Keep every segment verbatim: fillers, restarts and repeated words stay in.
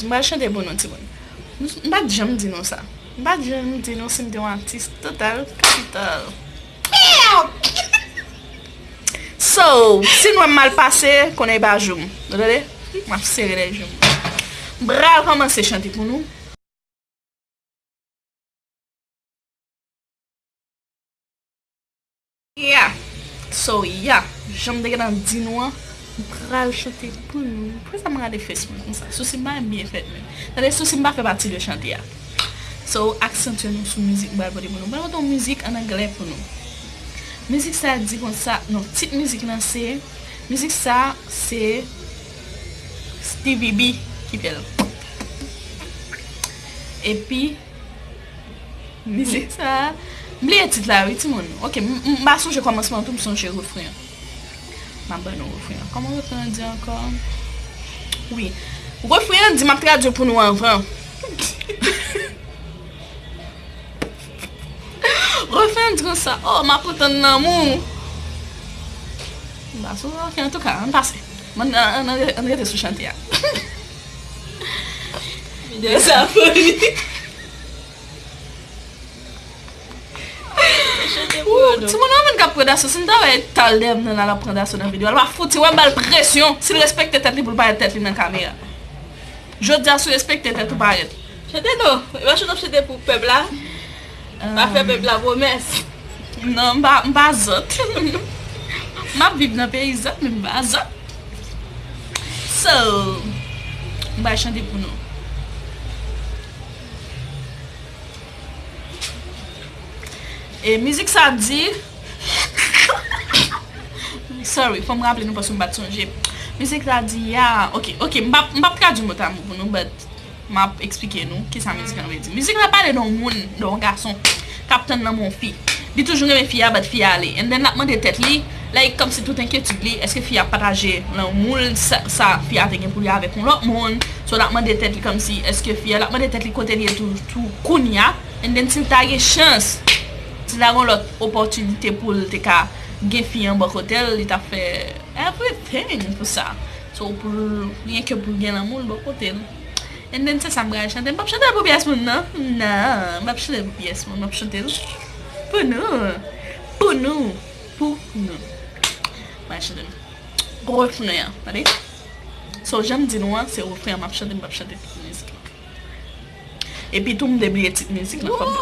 M pral chante pou nou, timoun. M pa t janm di nou sa. M pa t janm di nou si m te yon atis total kapital. So, si n wè m mal pase, konnen e pa jou m. Ou tande? M ap sere lè jou m. M pral kòmanse chante pou nou. Yeah. So, yeah. Jan m te gentan di nou an, m pral chante pou nou. Poukisa m gade fes mwen konsa? Sousi m pa byen fèt menm. Tande, sousi m pa fè pati de chante a. So, aksantye nou sou mizik m pral pote pou nou. M pral pote yon mizik an anglè pou nou. Mizik sa di konsa, non, tit mizik lan se, mizik sa se Stevie B ki fè l. Epi, mizik sa, m bliye tit la wi, timoun. Ok, m, m, m pa sonje kòmansman an tou, m sonje refren an. M ap ban nou refren an. Kòman refren an di ankò? Wi. Refren an di, m ap tradui pou nou anvan. Refren an di konsa, oh, m ap antann lanmou. M pa sou, ok, antouka, ann pase. Ann, ann, ann, ann rete sou chante a. Videyo sa foli. Chante pou yo, non. Timoun nan moun k ap pran daso, si m ta wè tal dèyè m nan la, l ap pran daso nan videyo a, l pa fouti wè m ba l presyon, si l respekte tèt li pou l parèt tèt li nan kamera. Jodi a, si w respekte tèt ou, parèt. Chante non, e pa chante w ap chante pou pèp la. Pa fè pèp la pwomès. Non, m pa, m pa zòt. M ap viv nan peyi zòt, men m pa zòt. So, m pral chante pou nou. E mizik sa di, sorry, fò m raple nou paske m pa t sonje. Mizik sa di, ya, ok, ok, m p ap, m p ap tradui motamo pou nou, but m ap eksplike nou kisa mizik lan vle di. Mizik la pale de yon moun, de yon gason k ap tann lanmou yon fi. Li toujou renmen fi a, but fi a ale. And then l ap mande tèt li, like, kòmsi tout enkyetid li, èske fi a ap pataje lanmou l, sa, sa fi a te gen pou li avèk yon lòt moun. So, l ap mande tèt li kòmsi, èske fi a, l ap mande tèt li kote li ye tou, tou kounya. And then, si l ta gen chans, si l ta gen yon lòt opòtinite pou l te ka gen fi an bò kote l, li t ap fè everything pou sa. So, pou l, renke pou l gen lanmou l bò kote l. And then, se sa m pral chante. M p ap chante l pou pyès moun, non. Non, m p ap chante l pou pyès moun. M ap chante l pou nou. Pou nou. Pou nou. M pral chante l. Refren an, tande? So, jan m di nou an, se refren an m ap chante, m p ap chante tout mizik lan. Epi tou, m te bliye tit mizik lan, fò m,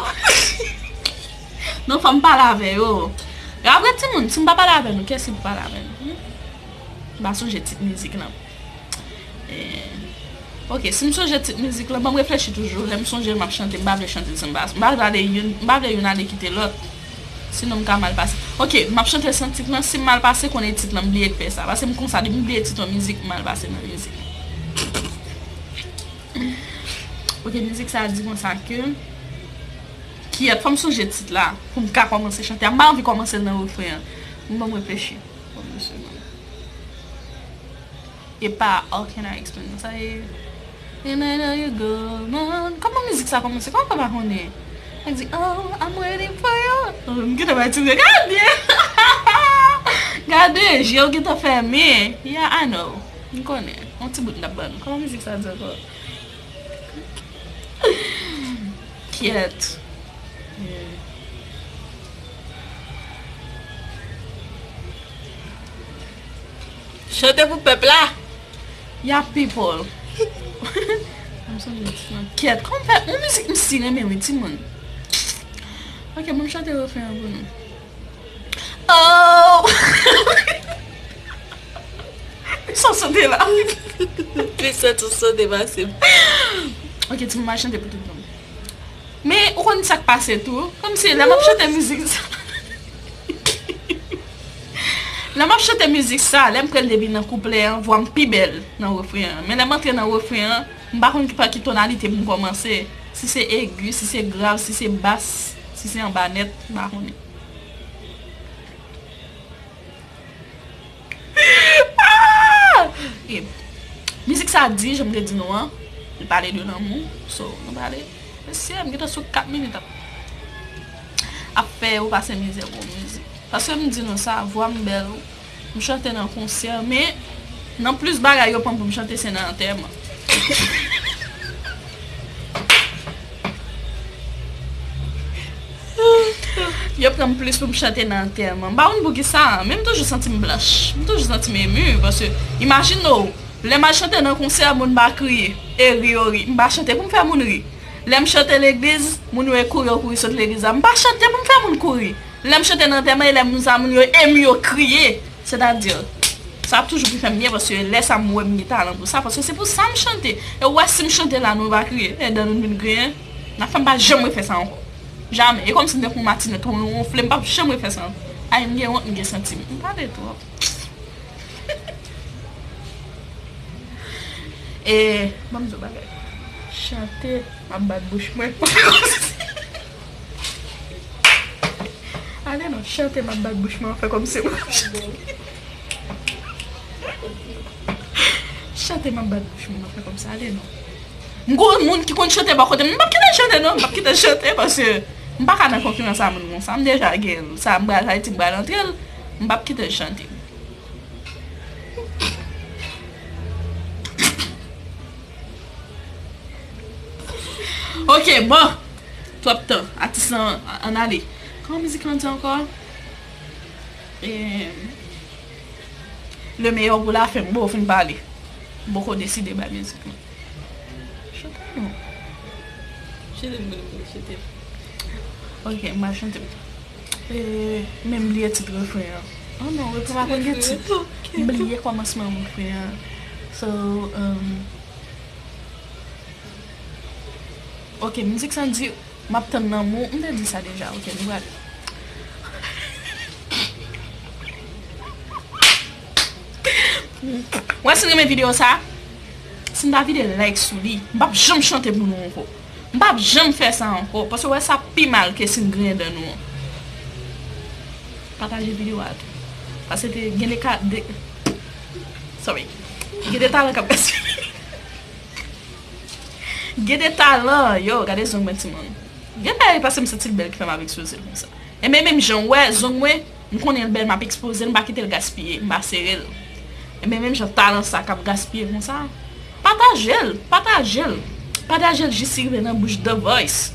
non, fò m pale avè yo. Apre, timoun, si m pa pale avè nou, kiyès ki pou pale avè nou? Hmm? M pa sonje tit mizik lan. Eh, ok, si m sonje tit mizik lan, ban m reflechi toujou. Lè m sonje l, m ap chante, m pa vle chante l si m pa, m pa vle ale youn, m pa vle youn ale kite lòt. Sinon, m ka mal pase. Ok, m ap chante san tit lan. Si m mal pase, konnen tit lan, m bliye k fè sa. Paske m konsa, depi m bliye tit yon mizik, m mal pase nan mizik. Ok, mizik sa a di konsa ke, kiyèt, fò m sonje tit la pou m ka kòmanse chante a. M pa anvi kòmanse l nan refren an. Ban m reflechi. Ban m yon segonn. E pa, how can I explain? Sa e, and I know you go, man. Kòman mizik sa kòmanse? Kòman papa konnen? Li di, oh, I'm waiting for you. Oh, m gentan bay ti gade. Gade, je w gentan fèmen. Yeah, I know. M konnen. Yon ti bout n ap ban nou. Kòman mizik sa di ankò? Kiyèt. Chante pou pèp la. Ya people. M sonje ti nan kèt. Kòman fè yon mizik m si renmen wi, timoun. Ok, ban m chante refren an pou nou. Oh! Sa w sante la? Li soti w sante pase m. Ok, timoun, m a chante pou tout moun. Men, ou konn sa k pase tou? Kòmsi lè m ap chante mizik sa. Lè m ap chante mizik sa, lè m pran l depi nan kouplè an, vwa m pi bèl nan refren an. Men lè m antre nan refren an, m pa konn ki pa ki tonalite pou m kòmanse. Si se egi, si se grav, si se bas, si se anba nèt, m pa konnen. Ah! E mizik sa di, jan m te di nou an, li pale de lanmou. So, nou pale. Mesye, m gentan sou kat minit ap, ap fè yo pase mizè pou mizik. Paske m di nou sa, vwa m bèl, m chante nan konsè, men nan plis bagay yo pran pou m chante se nan antèman. Yo pran m plis pou m chante nan antèman. M pa konn poukisa, men m toujou santi m blanch. M toujou santi m emu, paske imajine w, lè m al chante nan konsè, moun pa kriye, e ri yo ri. M pa chante pou m fè moun ri. Lè m chante legliz, moun yo e kouri, yo kouri sot legliz la. M pa chante pou m fè moun kouri. Lè m chante nan antèman, e lè moun sa, moun yo emu, yo kriye. Sètadi, sa ap toujou pi fè m byen, paske lè sa m wè m gen talan pou sa, paske se pou sa m chante. E w wè si m chante la, nou pa kriye, e dan nou vin griyen, n ap fè m pa janm refè sa ankò. Jamè. E kòmsi m te pran matinèt, ou wonfle, m p ap janm refè sa ankò. Ay, m gen wont, m gen santi m. M pale twòp. E, ban m di w bagay. Chante, m ap bat bouch mwen. Ale non, chante, m ap bat bouch mwen, fè kòmsi m ap chante. Chante, m ap bat bouch mwen, m ap fè kòmsi, ale non. M gon moun ki konn chante bò kote m, m p ap kite l chante non, m p ap kite l chante, paske m pa ka nan konkirans a moun konsa. M deja gen l, sa m pral Ayiti, m pral antre l, m p ap kite l chante. Ok, bon. Twòp tan. Atis lan ann ale. Kòman mizik lan di ankò? Em, le meilleur pour la fin. Bon, ou fin pale. M poko deside bay mizik lan. Chante non. Chante, m konnen pou chante. Ok, m a chante. E, men m bliye tit refren an. Oh non, refren pa konn gen tit. Ok. M bliye kòmansman refren an. So, um, ok, mizik sa di, m ap tann lanmou. M te di sa deja. Ok, nou prale. Wè, si n renmen videyo sa, si n pa vide like sou li, m p ap janm chante pou nou ankò. M p ap janm fè sa ankò, paske wè sa pi mal ke si n griyen dan nou an. Pataje videyo a tou. Paske te gen de ka, de, sorry. Gen de talan k ap gaspiye. Gen de talan, yo, gade zong mwen timoun. Gen bagay paske m santi l bèl ki fè m ap ekspoze l konsa. Enben menm jan w wè zong mwen, m konnen l bèl, m ap ekspoze l, m pa kite l gaspiye, m pa sere l. Enben menm jan talan sa k ap gaspiye konsa, pataje l, pataje l. Pataje l jis li rive nan bouch The Voice,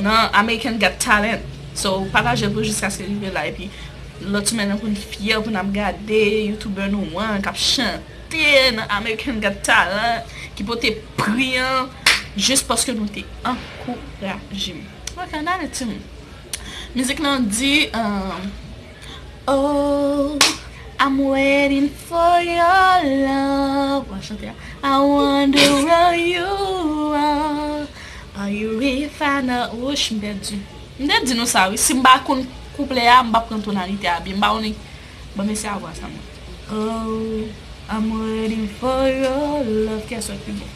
nan American Got Talent. So, pataje l pou jiskaske l rive la, epi lòt semèn nan pou n fyè, pou n ap gade youtubè nou an k ap chante nan American Got Talent, ki pote pri an, jis paske nou te ankouraje m. Ok, ann ale, timoun. Mizik lan di, um, Oh, I'm waiting for your love. W a chante a. I wonder where you are. Are you really find out? Wouch, m pèdi. M te di nou sa, wi. Si m pa konn kouplè a, m p ap pran tonalite a byen. M pa konnen. Bon, mesye a vwa sa, mwen. Oh, I'm waiting for your love. Kiyès wè ki bon?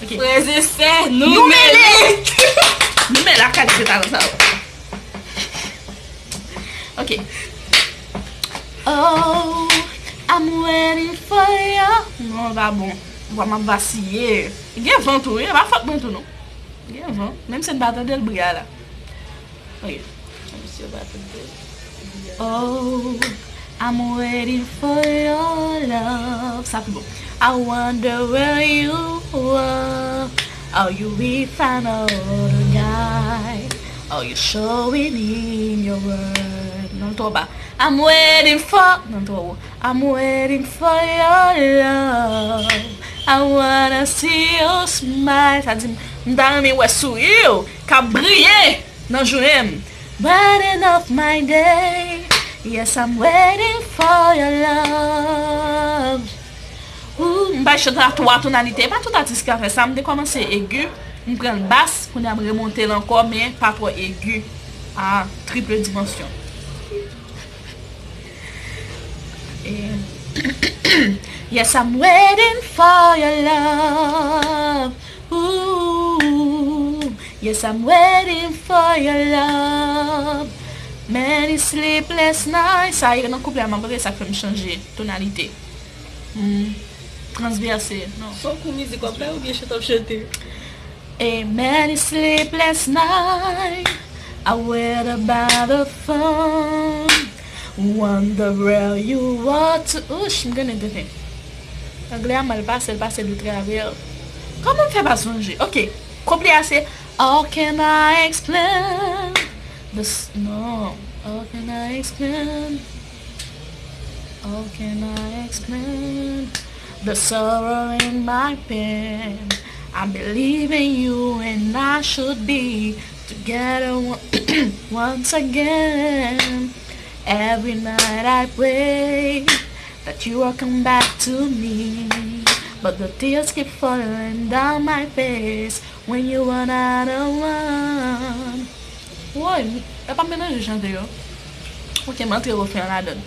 Ok. Frè e sè, nou mele. Nou mele. Nou mele ak kalite talan sa yo. Ok. Oh, I'm waiting for you. Non, l pa bon. Vwa m ap vasiye. Gen van tou, wi. E pa fòt mwen tou, non. Gen van. Menm si n pa tande l, bri a la. Ok. Menm si yo pa tande l, bri a la. Oh, I'm waiting for your love. Sa pi bon. I wonder where you are. Are you with another guy? Are you showing him your worth? Non, l twò ba. I'm waiting for, non, twò wo. I'm waiting for your love. I wanna see you smile. Sa di, m ta renmen wè souri w k ap briye nan jounen m. Brighten up my day. Yes, I'm waiting for your love. Ooh, m bay chante a twa tonalite. E pa tout atis ki ka fè sa. M te kòmanse egi, m pran l bas, kounye a m remonte l ankò, men pa twò egi. A triple dimansyon. Eh, yes, I'm waiting for your love. Ooh, yes, I'm waiting for your love. Many sleepless nights. Sa e nan kouplè a m ap rele, sa k fè m chanje tonalite. Hmm. Transvèse, non. Se yon kou mizik w ap bay oubyen chante w ap chante? A many sleepless night, I wait by the phone, wonder where you are to. Ouch, m konnen tenten. Anglè a mal pase, l pase de travè. Kòman m fè pa sonje? Ok, kouplè a se, how can I explain? This, no, how can I explain? How can I explain the sorrow and my pain? I believe in you and I should be together on- once again. Every night I pray that you will come back to me, but the tears keep falling down my face when you want another one. Woy, e pa melanje chante yo. Ok, m antre refren an ladan.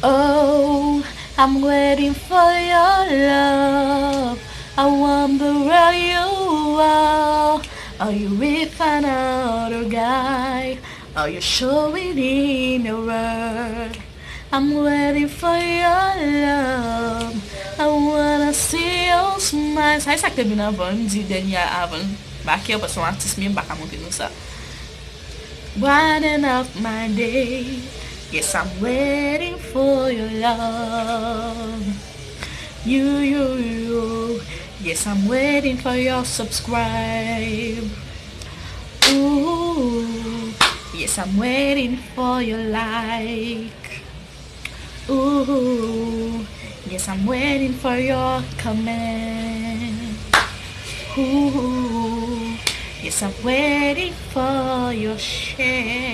Oh, I'm waiting for your love. I wonder where you are. Are you with another guy? Are you showing him your worth? I'm waiting for your love. I wanna see your smile. Sa e sa k te vin avan, m di dènye a avan. Bakè, paske yon atis m ye, m pa ka montre nou sa. Brighten up my day. Yes, I'm waiting for your love. You, you, you. Yes, I'm waiting for your subscribe. Ooh, yes, I'm waiting for your like. Ooh, yes, I'm waiting for your comment. Ooh, yes, I'm waiting for your share.